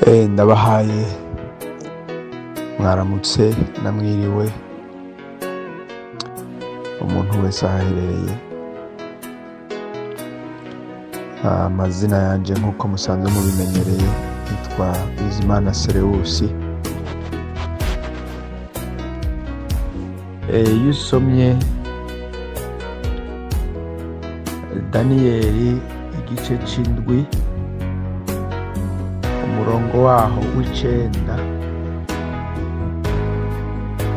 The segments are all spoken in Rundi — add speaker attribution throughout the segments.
Speaker 1: Ndabahaye mwaramutse namwiriwe umuntu wese ahaherereye. Amazina yanje nk'uko musanzwe mubimenyereye nitwa Bizimana Serewusi. Iyo usomye Daniyeli igice c'indwi umurongo waho w'icenda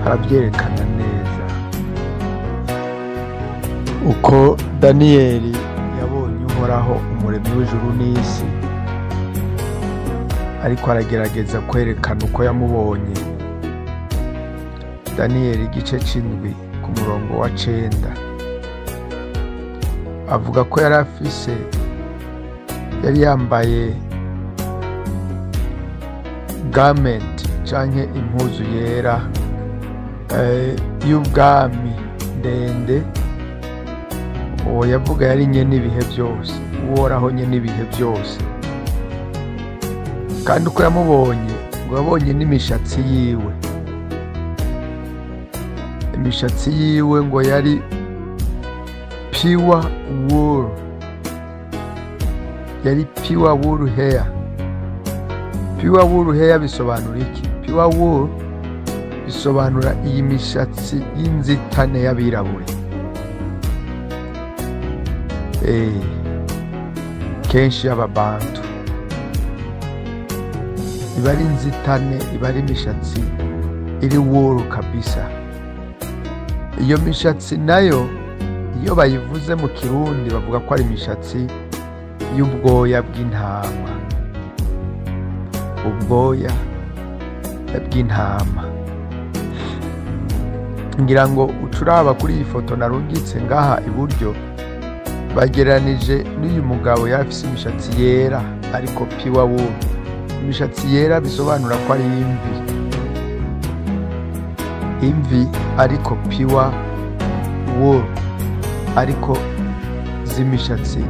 Speaker 1: haravyerekana neza uko Daniyeli yabonye Uhoraho umuremyi w'ijuru n'isi, ariko aragerageza kwerekana uko yamubonye. Daniyeli igice c'indwi ku murongo wa 9 avuga ko yari yambaye garment canke impuzu yera y'ubwami ndende. Uwo yavuga yari nyene ibihe byose, Uhoraho nyene ibihe byose. Kandi uko yamubonye ngo yabonye n'imishatsi yiwe, imishatsi yiwe ngo yari pure wool, yari pure wool hair. Pure wool hair bisobanura iki? Pure wool bisobanura iyi mishatsi y'inzitane y'abirabure. Kenshi y'ababantu iba ari inzitane, iba ari imishatsi iri wool kabisa. Iyo mishatsi nayo iyo bayivuze mu Kirundi bavuga ko ari imishatsi y'ubwoya bw'intama, ubwoya bw'intama. Ngira ngo ucuraba kuri iyi foto narungitse ngaha iburyo, bageranije n'uyu mugabo yafise imishatsi yera ariko pure wool. Imishatsi yera bisobanura ko ari imvi, imvi ariko pure wool, ariko z'imishatsi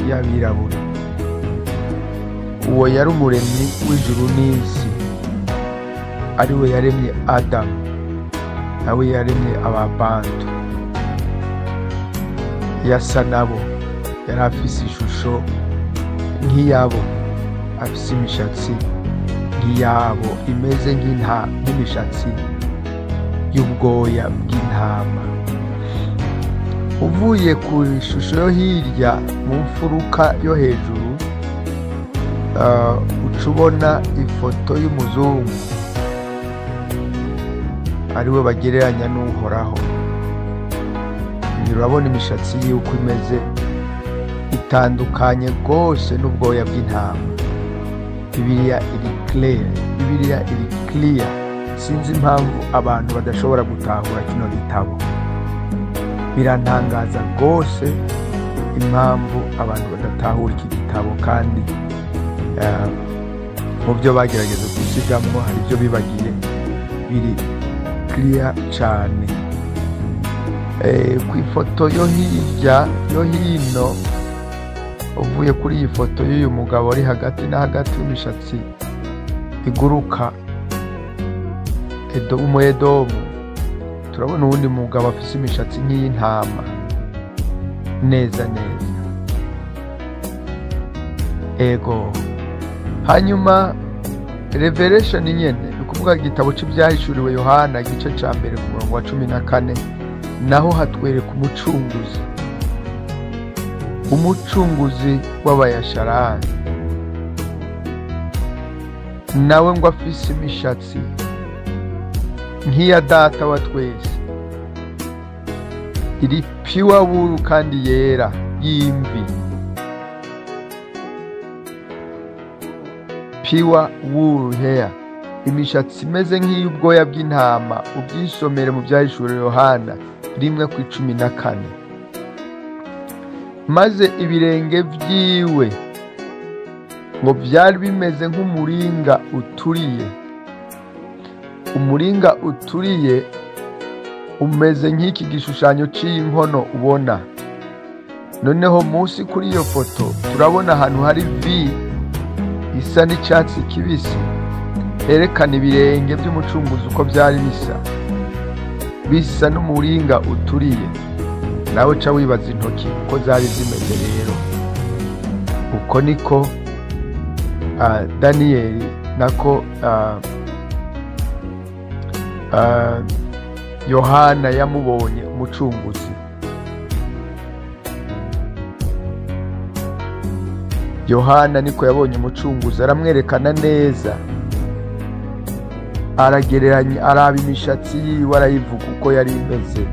Speaker 1: y'abirabura. Uwo yari umuremyi w'ijuru n'isi, ari we yaremye Adamu, nawe yaremye ababantu. Yasa nabo, yari afise ishusho nk'iyabo, afise imishatsi nk'iyabo, imeze nk'imishatsi y'ubwoya bw'intama. Uvuye ku ishusho yo hirya mu mfuruka yo hejuru, uca ubona ifoto y'umuzungu ariwe bagereranya n'Uhoraho. Urabona imishatsi yiwe uko imeze, itandukanye rwose n'ubwoya bw'intama. Bibiliya iri clear, Bibiliya iri clear. Sinzi impamvu abantu badashobora gutahura kino gitabo. Birantangaza rwose impamvu abantu badatahura iki gitabo, kandi mu byo bagerageza gusigamwo hari ibyo bibagiye biri clear cyane. Ku ifoto yo hirya yo hino, uvuye kuri iyi foto y'uyu mugabo ari hagati na hagati w'imishatsi iguruka Umuedomu, turabona uwundi mugabo afise imishatsi nk'iy'intama neza neza. Ego. Hanyuma Revelation nyene, ni ukuvuga igitabo c'ivyahishuriwe Yohana igice ca mbere ku murongo wa 14, naho hatwereka umucunguzi, umucunguzi w'abayasharani, nawe ngo afise imishatsi nk'iya data wa twese, iri pure wool kandi yera y'imvi, pure wool hair, imishatsi imeze nk'iy'ubwoya bw'intama. Ubyisomere mu vyahishuriwe Yohana 1:14. Maze ibirenge vyiwe ngo vyari bimeze nk'umuringa uturiye. Umuringa uturiye umeze nk'iki gishushanyo c'inkono ubona. Noneho munsi kuri iyo foto turabona ahantu hari V isa n'icyatsi kibisi, herekana ibirenge by'umucunguzi uko byari bisa, bisa n'umuringa uturiye. Nawe ca wibaza intoki uko zari zimeze. Rero uko niko Daniyeli nako Yohana yamubonye umucunguzi. Yohana niko yabonye umucunguzi, aramwerekana neza, aragereranya, araba imishatsi yiwe arayivuga uko yari imeze,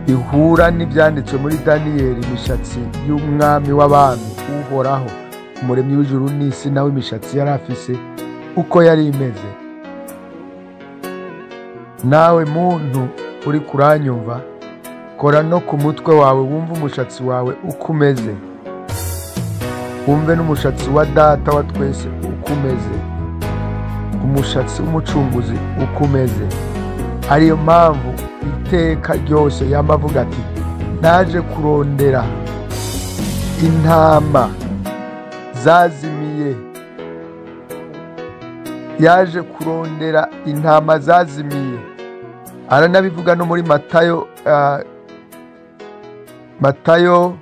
Speaker 1: ihura n'ibyanditswe muri Daniyeli, imishatsi y'umwami w'abami Uhoraho umuremyi w'ijuru n'isi, nawe imishatsi yari afise uko yari imeze. Nawe muntu uri kuranyumva, kora no ku mutwe wawe wumve umushatsi wawe uko umeze, wumve n'umushatsi wa data wa twese uko umeze, umushatsi w'umucunguzi uko umeze. Ariyo mpamvu iteka ryose yamavuga ati naje kurondera intama zazimiye, yaje kurondera intama zazimiye. Aranabivuga no muri Matayo, Matayo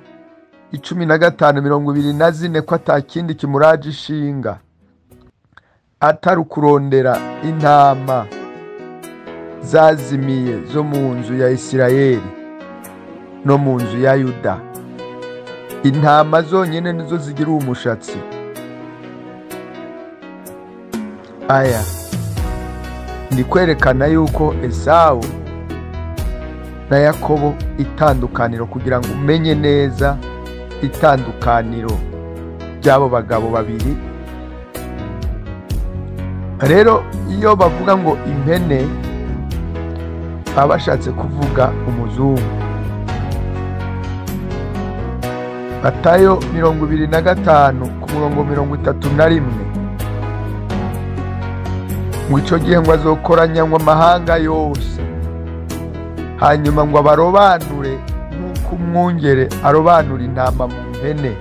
Speaker 1: 15:24 ko atakindi kimuraje ishinga atari kurondera intama zazimiye zo mu nzu ya Isirayeli no mu nzu ya Yuda. Intama zonyine nizo zigira umushatsi. Aya ndi kwerekana yuko Esawu na Yakobo itandukaniro, kugira ngo umenye neza itandukaniro ry'abo bagabo babiri. Rero iyo bavuga ngo impene baba bashatse kuvuga umuzungu. Matayo 25 ku murongo 31, ngo ico gihe ngo azokoranya ngo amahanga yose, hanyuma ngo abarobanure nk'uko umwungere arobanura intama mu mpene.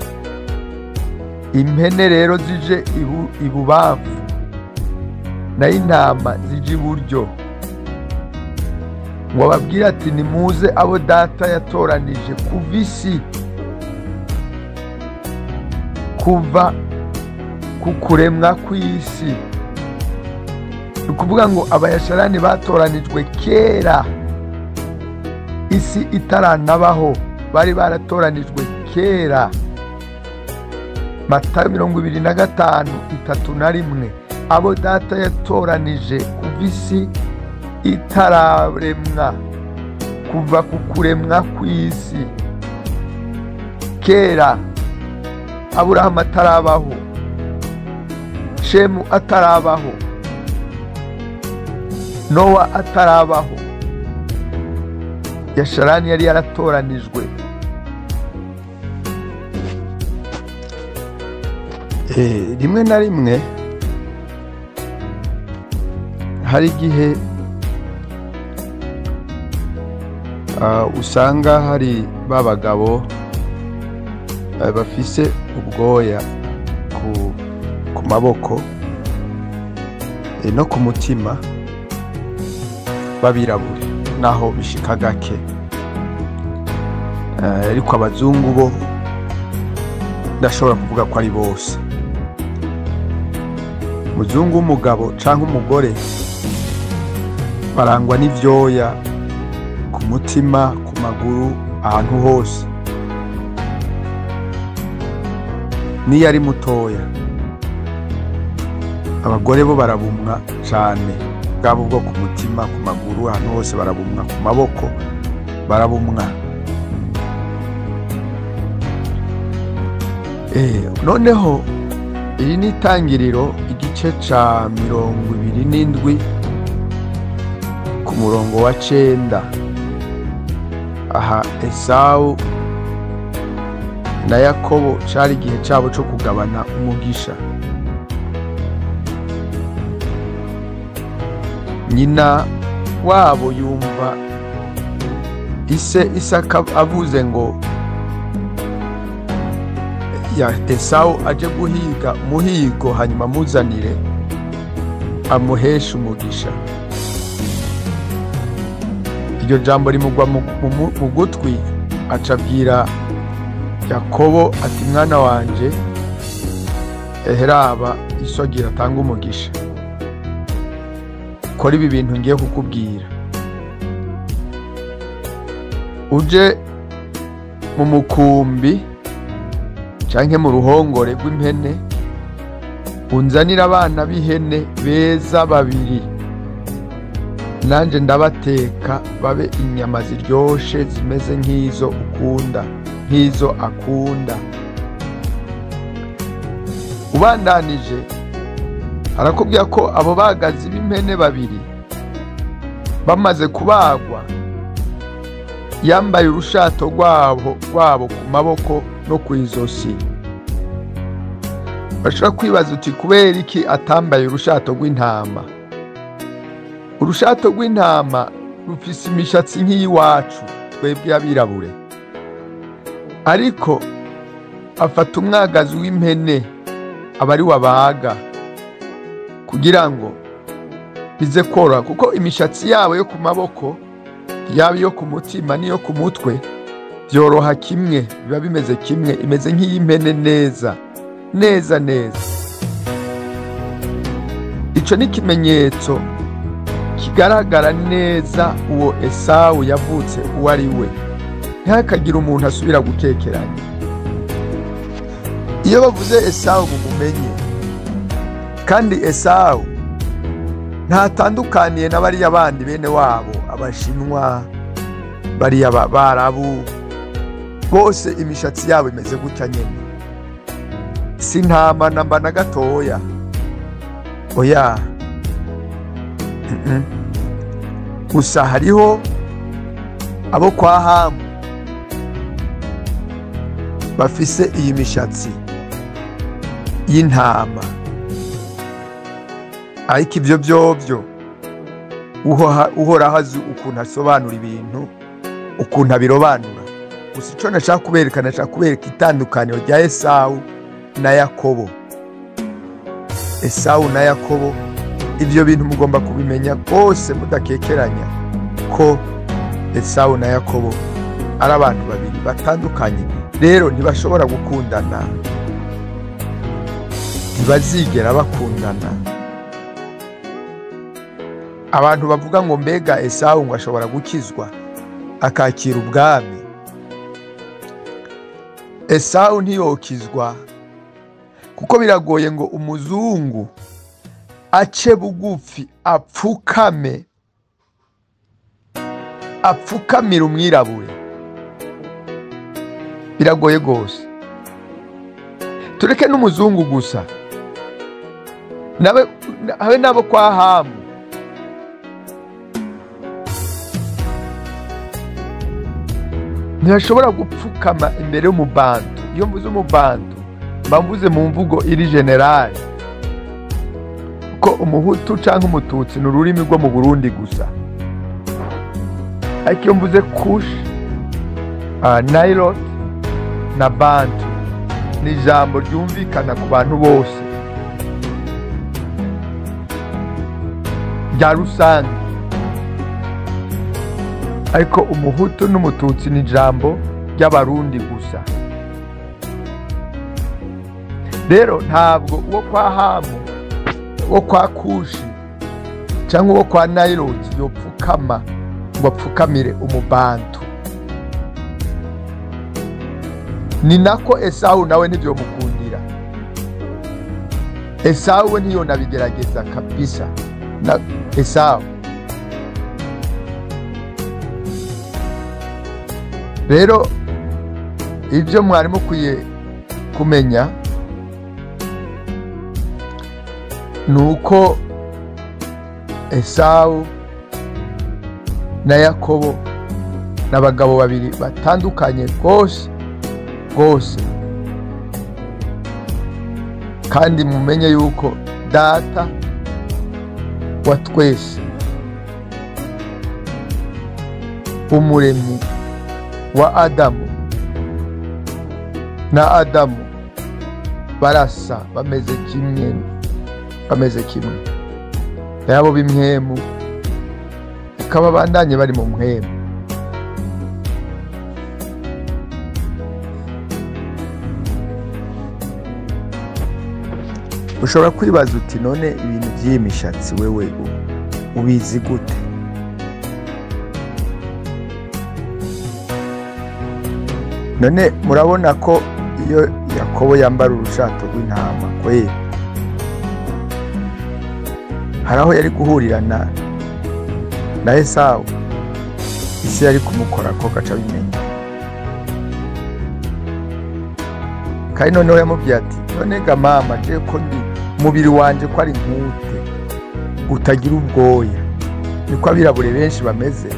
Speaker 1: Impene rero zije ibubamfu, nayo intama zije iburyo. Ngo ababwire ati nimuze abo data yatoranije kuva isi, kuva ku kuremwa kw'isi. Ni ukuvuga ngo abayasharani batoranijwe kera isi itaranabaho, bari baratoranijwe kera. Matayo 25:31, abo data yatoranije kuva isi itararemwa, kuva ku kuremwa kw'isi kera, Aburahamu atarabaho, Shemu atarabaho, Nowa atarabaho, Yasharani yari yaratoranijwe. Rimwe na rimwe hari igihe usanga hari babagabo bafise ubwoya ku maboko no ku mutima babirabure, naho bishika gake. Ariko abazungu bo ndashobora kuvuga ko ari bose. Muzungu w'umugabo canke umugore barangwa n'ivyoya ku mutima, ku maguru, ahantu hose. Niyo ari mutoya, abagore bo barabumwa cane, bwabo bwo ku mutima, ku maguru, ahantu hose barabumwa, ku maboko barabumwa. Noneho iri ni itangiriro igice ca 27 ku murongo wa 9. Aha Esawu na Yakobo cari igihe cabo co kugabana umugisha. Nyina wabo yumva ise Isaka avuze ngo ya Esawu aje guhiga umuhigo, hanyuma amuzanire amuheshe umugisha. Iryo jambo rimugwa mu gutwi, acabwira Yakobo ati mwana wanje, eheraba isogira atanga umugisha, kora ibi bintu ngiye kukubwira, uje mu mukumbi canke mu ruhongore rw'impene, unzanire abana b'ihene beza babiri, nanje ndabateka babe inyama ziryoshe zimeze nk'izo ukunda, nk'izo akunda. Ubandanije arakubwira ko abo bagazi b'impene babiri bamaze kubagwa, yambaye urushato rwabo ku maboko no ku izosi. Bashobora kwibaza uti kubera iki atambaye urushato rw'intama? Urushato rw'intama rufise imishatsi nk'iyiwacu twebwe abirabure, ariko afata umwagazi w'impene aba ari wabaga kugira ngo bize koroha, kuko imishatsi yabo yo ku maboko, yaba iyo ku mutima n'iyo ku mutwe byoroha kimwe, biba bimeze kimwe, imeze nk'iy'impene neza neza neza. Ico ni ikimenyetso kigaragara neza uwo Esawu yavutse uwo ari we. Ntihakagire umuntu asubira gukekeranya. Iyo bavuze Esawu mumumenye, kandi Esawu ntatandukaniye na bariya bandi bene wabo, abashinwa, bariya barabu, bose imishatsi yabo imeze gutya nyene. Si ntama namba na gatoya, oya. Gusa hariho abo kwa Hamu bafise iyi mishatsi y'intama, ariko ibyo byobyo Uhoraho azi ukuntu asobanura ibintu, ukuntu abirobanura. Gusa ico nashaka kubereka, nashaka kubereka itandukaniro rya Esawu na Yakobo. Esawu na Yakobo, ibyo bintu mugomba kubimenya rwose mudakekeranya ko Esawu na Yakobo ari abantu babiri batandukanye. Rero ntibashobora gukundana, ntibazigera bakundana. Abantu bavuga ngo mbega Esawu ngo ashobora gukizwa akakira ubwami, Esawu ntiyokizwa, kuko biragoye ngo umuzungu ace bugufi apfukame, apfukamira umwirabure. Biragoye gose. Tureke n'umuzungu gusa, nabe habe nabo kwa Hamu. Ntibashobora gupfukama imbere y'umubantu. Iyo mvuze umubantu mba mvuze mu mvugo iri generale, ko umuhutu canke umututsi ni ururimi rwo mu Burundi gusa. Ariko iyo mvuze Kush, Nilot na Bantu, ni ijambo ryumvikana ku bantu bose rya rusange. Ariko umuhutu n'umututsi ni ijambo ry'abarundi gusa. Rero ntabwo uwo kwa Hamu, uwo kwa Kushi cyangwa uwo kwa Nilot yopfukama ngo apfukamire umubantu. Ni nako Esawu nawe ntibyomukundira. Esawu we ntiyonabigerageza kabisa. Na Esawu rero ibyo mwari mukwiye kumenya nuko Esawu na Yakobo n'abagabo babiri batandukanye rwose rwose, kandi mumenye yuko data wa twese, umuremyi wa Adamu na Adamu Barasa, bameze kimwe, bameze kimwe. Yabo b'imhemu ukaba bandanye bari mu mpwemu. Ushobora kwibaza uti none ibintu by'iyi mishatsi wewe ubizi gute? None murabona ko iyo Yakobo yambara urushato rw'intama kwe, hari aho yari guhurira na Esawu, isi yari kumukora ko gaca bimenya. Kandi noneho yamubwiye ati none ga mama, je ko ndi umubiri wanje ko ari nkute utagira ubwoya. Niko abirabure benshi bameze,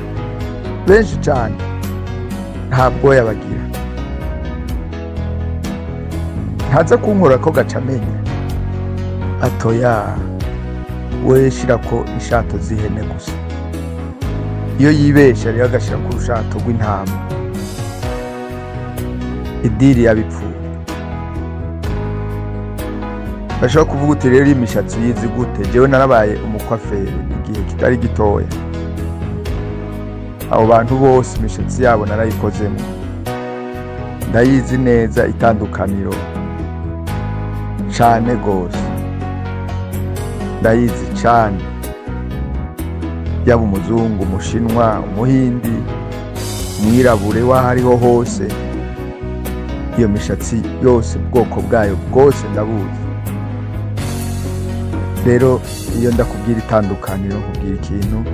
Speaker 1: benshi cyane nta bwoya bagira. Ntaza kunkora ko gaca amenya. Atoya we shira ko ishato z'ihene gusa. Iyo yibesha rero agashira ku rushato rw'intama, idiri yabipfuye. Bashobora kuvuga uti rero imishatsi uyizi gute? Jewe narabaye umukwaferi igihe kitari gitoya. Abo bantu bose imishatsi yabo narayikozemo, ndayizi neza itandukaniro cane gose, ndayizi cane. Yaba umuzungu, umushinwa, umuhindi, umwirabure, wahariho hose, iyo mishatsi yose ubwoko bwayo bwose ndabuzi. Rero iyo ndakubwira itandukaniro, nkubwira ikintu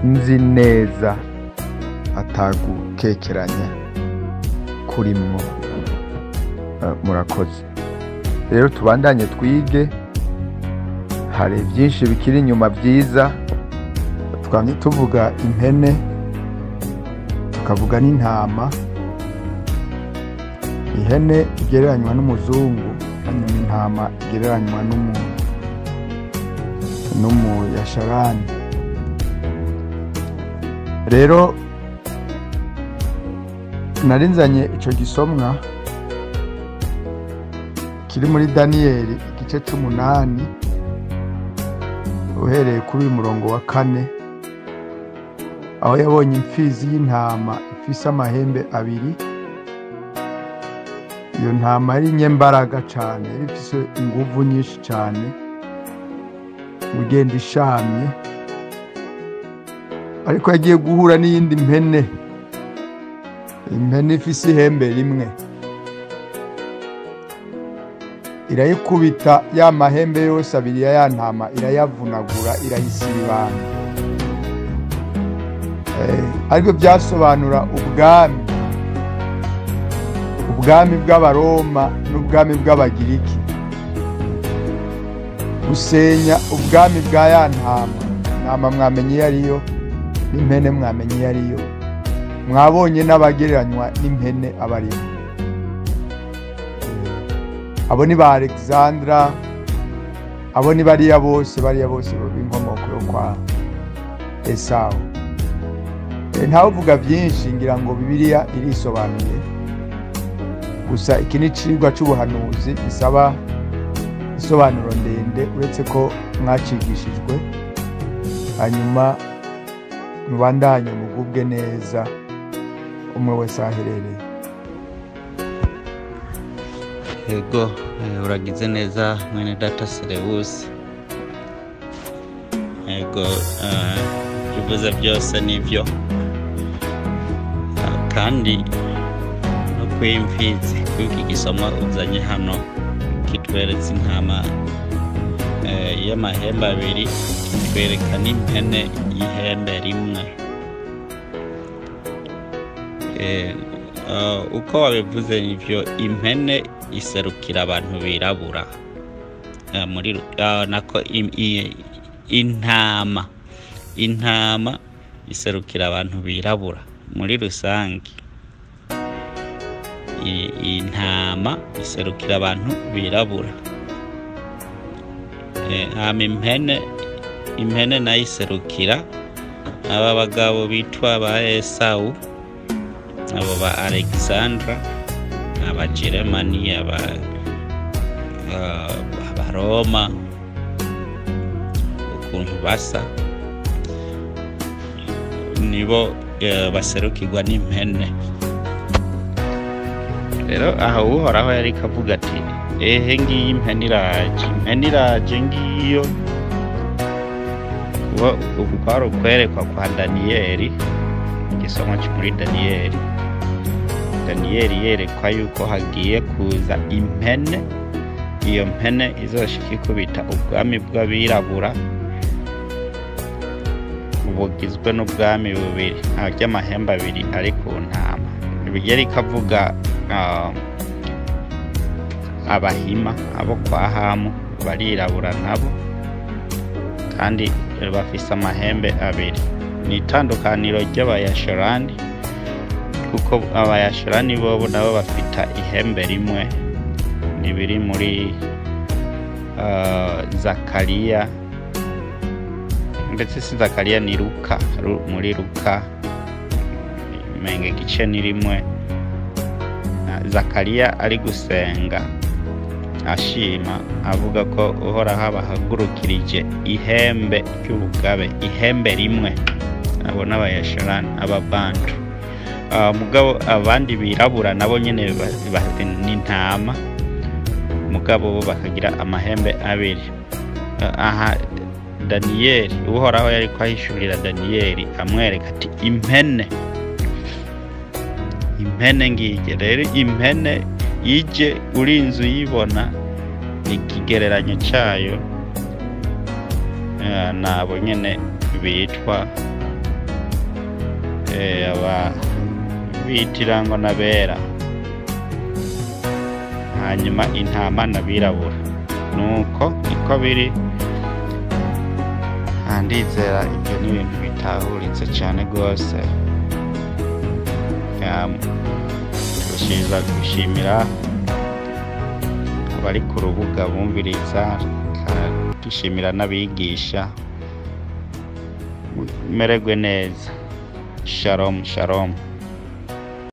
Speaker 1: nzi neza atagukekeranya kurimwo. Murakoze. Rero tubandanye twige, hari byinshi bikiri inyuma byiza. Twamye tuvuga impene, tukavuga n'intama. Ihene igereranywa n'umuzungu, hanyuma intama igereranywa n'umuyasharani. Rero narinzanye ico gisomwa kiri muri Daniyeli igice c'umunani, uhereye kuri uyu murongo wa 4, aho yabonye imfizi y'intama ifise amahembe abiri. Iyo ntama ari nyembaraga cane, yari ifise inguvu nyinshi cane, ugenda ishamye. Ariko yagiye guhura n'iyindi mpene, impene ifise ihembe rimwe, irayikubita ya mahembe yose abiri ya ntama, irayavunagura, irayisibana. Ariko byasobanura ubwami, ubwami bw'Abaroma n'ubwami bw'Abagiriki, gusenya ubwami bwa ya ntama. Ntama mwamenye iyo ariyo, n'impene mwamenye iyo ariyo, mwabonye n'abagereranywa n'impene abarimo. Abo ni ba Alexandra, abo ni bariya bose, bariya bose b'inkomoko yo kwa Esawu. Ntawuvuga byinshi, ngira ngo Bibiliya irisobanuye. Gusa iki ni icigwa c'ubuhanuzi gisaba isobanuro ndende, uretse ko mwacigishijwe. Hanyuma mubandanye mugubwe neza umwe wese aherereye.
Speaker 2: Ego, uragize neza mwene data Serewusi. Ego, ibyo byose nivyo, kandi no kw'imfizi kw'iki gisomwa uzanye hano kitweretse intama y'amahembe abiri, kitwereka n'impene y'ihembe rimwe. Uko wabivuze nivyo, impene iserukira abantu birabura, muri nako intama iserukira abantu birabura muri rusange. Intama iserukira abantu birabura, hama impene nayo iserukira aba bagabo bitwa ba Esawu, abo ba Alexandra, aba Germany, aba Abaroma ukuntu basa nibo baserukirwa n'impene. Rero aha Uhoraho yari kavuga ati ehe ngiyi impene iraje, impene iraje ngiyo. Ubu kwari ukwerekwa kwa Daniyeli, igisomwa cyo muri Daniyeli. Daniyeli yerekwa yuko hagiye kuza impene, iyo mpene izoshika ikubita ubwami bw'abirabura bugizwe n'ubwami bubiri ry'amahembe abiri ari ku ntama. Yari kavuga abahima abo kwa Hamu barirabura nabo kandi bafise amahembe abiri. Ni itandukaniro ry'abayashorani, kuko abayashorani bobo nabo bafita ihembe rimwe. Nibiri muri Zakariya, ndetse si Zakariya ni Luka, muri Luka menge gice ni rimwe. Zakariya ari gusenga ashima avuga ko Uhoraho abahagurukirije ihembe ry'ubugabe, ihembe rimwe. Abo n'abayashorani, ababantu. Mugabo abandi birabura nabo nyene ni intama, mugabo bo bakagira amahembe abiri. Aha Daniyeli, Uhoraho yari kwahishurira Daniyeli amwereka ati impene, impene ngije. Rero impene ije urinze uyibona, ikigereranyo cayo nabo nyene bitwa aba bitirango n'abera, hanyuma intama n'abirabura. Nuko niko biri. Ndizera ibyo ni ibintu bitahuritse cyane rwose. Turashiriza gushimira abari ku rubuga bumviriza, dushimira n'abigisha. Mererwe neza. Shalom shalom.